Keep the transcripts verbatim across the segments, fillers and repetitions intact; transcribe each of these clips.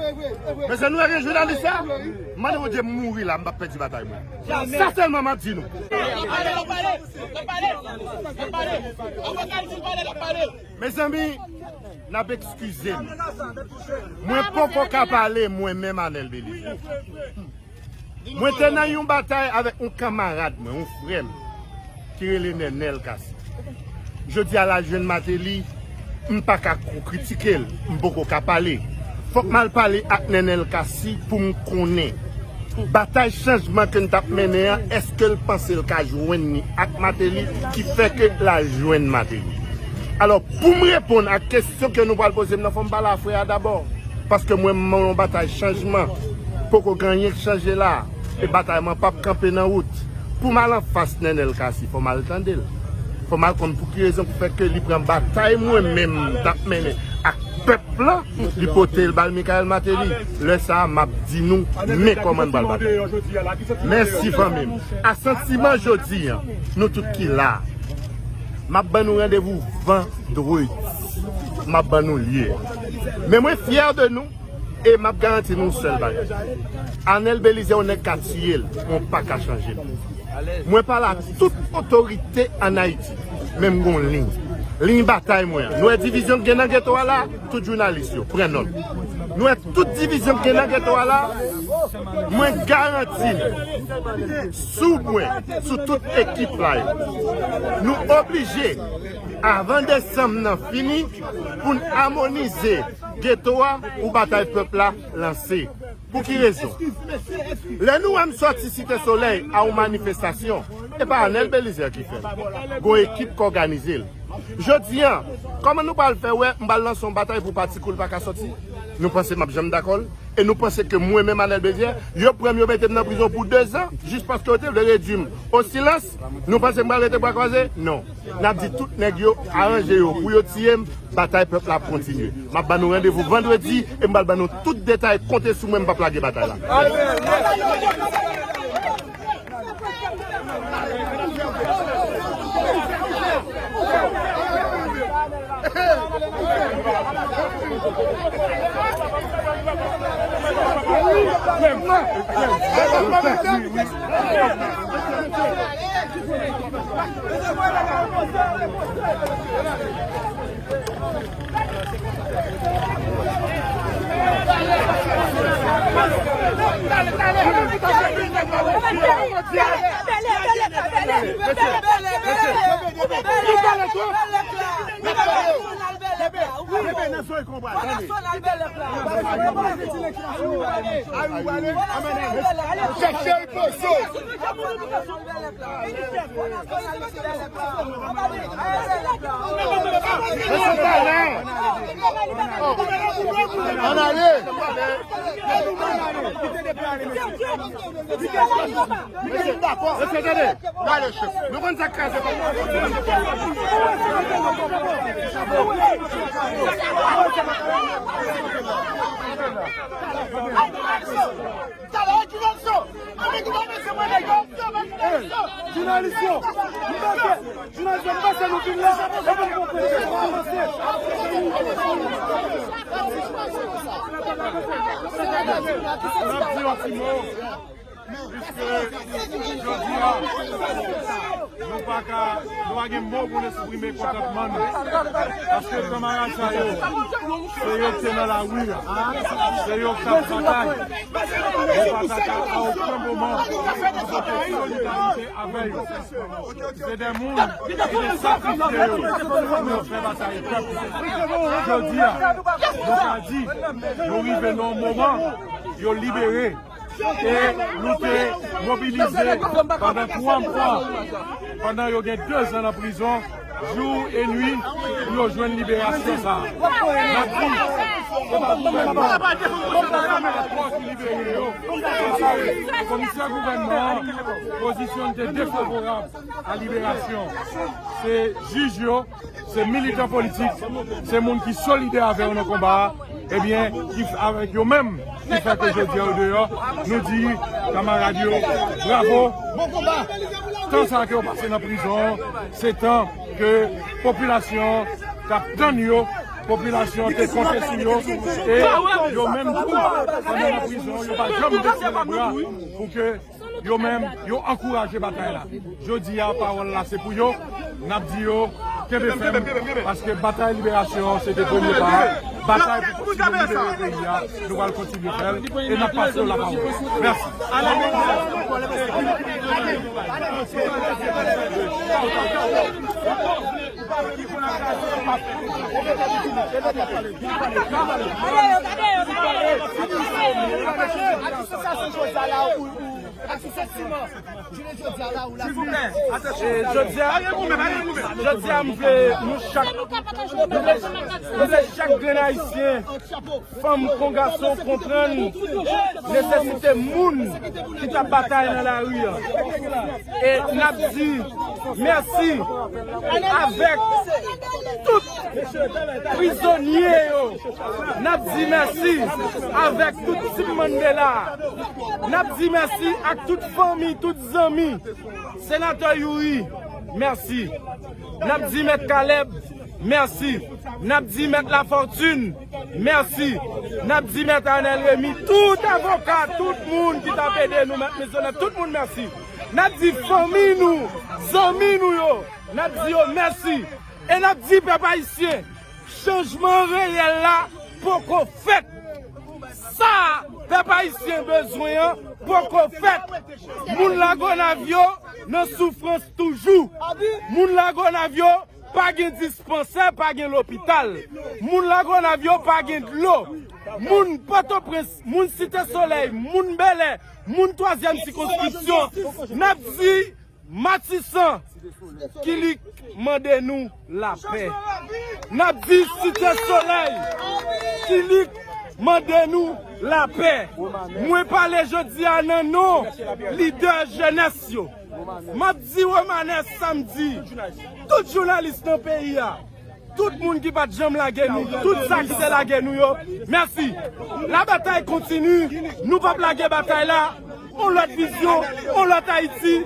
Mezanmi, nou wè gen jounalis la? M mande Bondye m mouri la, m p ap pèdi batay mwen. Sa sèlman m ap di nou. Mezanmi, n ap eskize m. Mwen poko ka pale, mwen menm, Anèl Belizaire. Mwen te nan yon batay avèk yon kanmarad mwen, yon frè m, ki rele Nènèl Cassy. Jodi a l al jwenn Martelly, m pa ka ko-, kritike l, m poko ka pale. Fòk m al pale ak Nènèl Cassy pou m konnen batay chanjman ke n t ap mennen an, èske l panse l ka jwenn li ak Martelly, ki fè ke l al jwenn Martelly. Alò, pou m reponn ak kesyon ke nou pral poze m nan, fò m pale a frè a dabò. Paske mwen, m nan yon batay chanjman. Poko gen anyen k chanje la. E batay mwen p ap kanpe nan wout. Pou m al anfas Nènèl Cassy, fò m al tande l. Fò m al konn pou ki rezon k fè ke li pran batay mwen menm m t ap mennen ak pèp la, li pote l ba l Michael Martelly. Lè sa a, m ap di nou, men kòman n pral batay. Mèsi, fanmi m. A santiman jodi a, nou tout ki la, m ap ban nou randevou vandredi. M ap ban nou lye. Men mwen fyè de nou e m ap garanti nou yon sèl bagay. Anèl Belizaire, yon nèg ka tiye l, men w pa ka chanje l. Mwen pale a tout otorite ann Ayiti, men m gon liy. Liy batay mwen an. Nou wè divizyon k gen nan geto a la? Tout jounalis yo, pran nòt. Nou wè tout divizyon k gen nan geto a la? Mwen garanti n, sou mwen, sou tout ekip la yo, nou oblije, avan desanm nan fini, pou n amonize geto a pou batay pèp la lanse. Pou ki rezon? Lè nou wè m sòti Site Solèy a yon manifestasyon, e pa Anèl Belizaire ki fè l. Gon ekip k òganize l. Jodi a, kòman nou pral fè wè m pral lanse yon batay pou pati kou l pa ka sòti? Nou panse m ap janm dakò l? E nou panse ke mwen menm Anèl Belizaire, yo pran m, yo mete m nan prizon pou dezan, jis paske yo te vle redui m o silans? Nou panse m pral rete bra kwaze? Non. N ap di tout nèg yo, aranje yo pou yo tiye m, batay pèp la ap kontinye. M ap ban nou randevou vandredi e m pral ban nou tout detay. Konte sou mwen, m p ap lage batay la. Ann ale! Mesye, tande, nou konn sa k kraze kòm. Jounalis yo, m panse, jounalis yo, m panse nou vin la, e pou n konprann sa k ap pase. N ap di yon ti mo, piske jodi a, nou pa ka, nou pa gen mo pou n eksprime kontantman nou. Paske kanmarad sa yo, se yo ki te nan lari a, se yo ki t ap batay. Nou pa ta ka a okenn moman nou pote solidarite avè yo. Se de moun ki te sakrifye yo pou yo fè batay pèp la. Jodi a, nou ka di, nou rive nan yon moman, yo libere. E nou te mobilize pandan twa mwa, pandan yo gen dezan nan prizon, jou e nwi, pou yo jwenn liberasyon sa a. N ap di, se pa gouvènman, se pa rapò ki libere yo. Komisè gouvènman an pozisyone te defavorab a liberasyon. Se jij yo, se militan politik, se moun ki solidè avè yo nan konba a, ebyen, ki f-, avèk yo menm, ki fè ke jodi a yo deyò, nou di kanmarad yo, bravo. Tan sa a ke yo pase nan prizon an, se tan ke popilasyon an t ap tann yo, popilasyon an te konte sou yo, e Yo menm tou, pandan nan prizon, yo pa janm bese lebra pou ke yo menm, yo ankouraje batay la. Jodi a, pawòl la se pou yo. N ap di yo, kenbe fèm, paske batay liberasyon se te premye pa. Batay pou kontinye libere peyi a, nou pral kontinye fè l, e n ap pase yo lapawòl. Mèsi. Silvouplè, atann. E jodi a, jodi a, m vle nou chak, m vle chak grenn Ayisyen, fanm kon gason, konprann nesesite moun ki t ap batay nan lari a. E n ap di mèsi avèk tout prizonye yo. N ap di mèsi avèk tout Team Mandela. N ap di mèsi ak tout fanmi, tout zanmi. Senatè Youri, mèsi. N ap di Mèt Caleb, mèsi. N ap di Mèt Lafortune, mèsi. N ap di Mèt Arnel Remy, tout avoka, tout moun ki t ap ede nou, Mèt Maisonneuve, tout moun mèsi. N ap di fanmi nou, zanmi nou yo, n ap di yo mèsi. E n ap di pèp ayisyen, chanjman reyèl la poko fèt. Sa pèp ayisyen bezwen an poko fèt. Moun Lagonav yo nan soufrans toujou. Moun Lagonav yo pa gen dispansè, pa gen lopital. Moun Lagonav yo pa gen dlo. Moun Pòtoprens, moun Site Solèy, moun Bèlè, moun twazyèm sikonskripsyon, n ap di Matisan, Kilik mande nou lapè. N ap di Site Solèy, Kilik mande nou lapè. Mwen pale jodi a nan non lidè jenès yo. M ap di Romanès Samdi, tout jounalis nan peyi a, tout moun ki pa t janm lage nou, tout sa ki te lage nou yo, mèsi. Labatay kontini, nou p ap lage batay la. On lòt vizyon, on lòt Ayiti,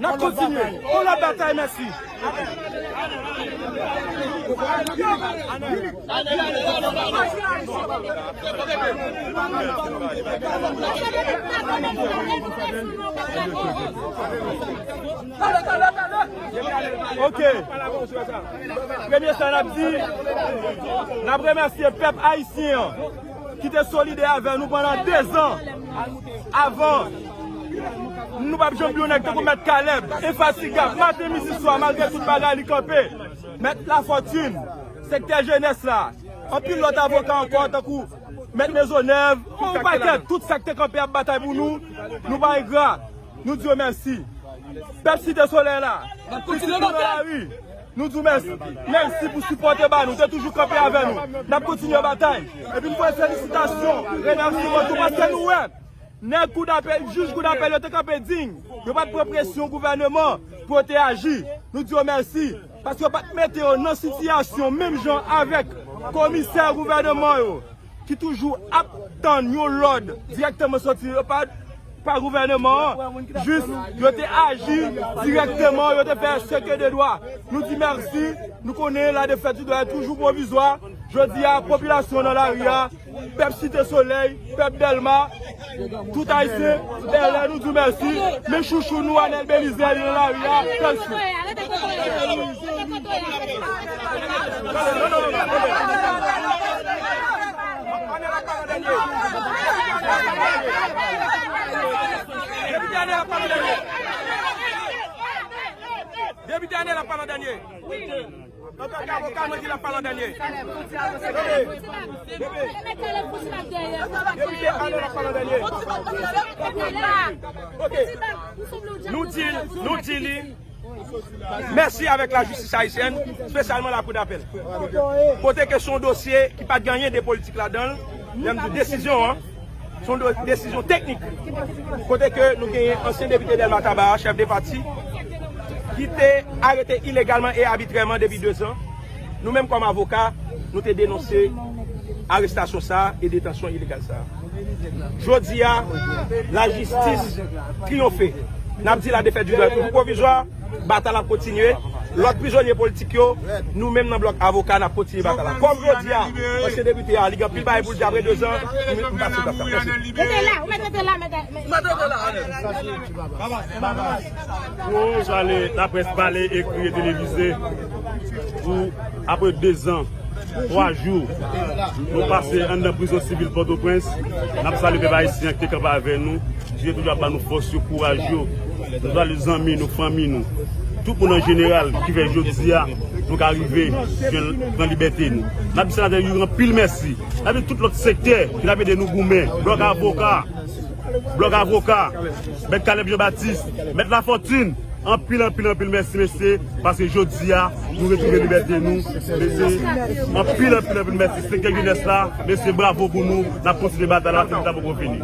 n ap kontinye. On lòt batay, mèsi. Ok. Premye sa n ap di, n ap remèsye pèp ayisyen an ki te solidè avè nou pandan dezan. Avan, nou p ap janm bliye yon nèg tankou Mèt Caleb, enfatigab, maten, midi, swa, malgre tout bagay, li kanpe. Mèt Lafortune, sektè jenès la, anpil lòt avoka ankò, tankou Mèt Maisonneuve, yon pakèt, tout sa k te kanpe ap batay pou nou, nou pa engra, nou di yo mèsi. Pèp Site Solèy la, ki toujou nan lari, nou di w mèsi. Mèsi pou sipò w te ba nou, w te toujou kanpe avè nou. N ap kontinye batay. Epi n voye felisitasyon, remèsiman tou, paske nou wè nèg koudapèl, jij koudapèl yo te kanpe diy. Yo pa t pran presyon gouvèneman pou yo te aji. Nou di yo mèsi, paske yo pa t mete yo nan sitiyasyon menm jan avèk komisè gouvèneman yo, ki toujou ap tann yon lòd dirèkteman soti pa, pa gouvèneman an. Jis yo te aji dirèkteman, yo te fè seke de dwa. Nou di mèsi, nou konnen la défaite du droit est toujours provisoire. Jodi a, popilasyon nan lari a, pèp Site Solèy, pèp Dèlma, tout Ayisyen, Bèlè, nou di w mèsi. Men chouchou nou, Anèl Belizaire, li nan lari a. Mèsi. Depite Anèl ap pale an dènye. Depite Anèl ap pale an dènye. Antanke avoka, mwen di l ap pale an dènye. Depite Anèl ap pale an dènye. Ok. Nou di, nou di li, mèsi avèk lajistis ayisyèn, espesyalman lakou dapèl. Kote ke se yon dosye ki pa t gen anyen de politik ladan l, lè m di desizyon an, se yon do-, desizyon teknik. Kote ke nou genyen ansyen depite Dèlma Tabar, chèf de pati, ki te arete ilegalman e abitrèman depi dezan. Nou menm kòm avoka, nou te denonse arestasyon sa a e detansyon ilegal sa a. Jodi a, lajistis triyonfe. N ap di la défaite du droit est toujours provisoire, batay la ap kontinye. Lòt prizonye politik yo, nou menm nan blòk avoka, n ap kontinye batay la. Kòm jodi a, ansyen depite a, li gen anpil bagay pou l di apre dezan, m, m pase l pase. Mèsi. Rete la, ou mèt rete la, mèt, mèt. Pou jale laprès pale, ekri e televize pou apre dezan, twa jou, nou pase anndan prizon sivil Pòtoprens. N ap salye pèp ayisyen an ki te kanpe avè nou, ki te toujou ap ba nou fòs yo, kouraj yo. Nou salye zanmi nou, fanmi nou, tout moun an jeneral ki fè jodi a nou ka rive jwenn, pran libète nou. N ap di senatè Youri anpil mèsi. N ap di tout lòt sektè ki t ap ede nou goumen, blòk avoka, blòk avoka, mèt Caleb Jean Baptiste, mèt Lafortune, anpil, anpil, anpil mèsi, mesye, paske jodi a, nou retwouve libète nou, mesye, anpil, anpil, anpil mèsi, sektè jenès la, mesye, bravo pou nou, n ap kontinye batay la, fini ta poko fini.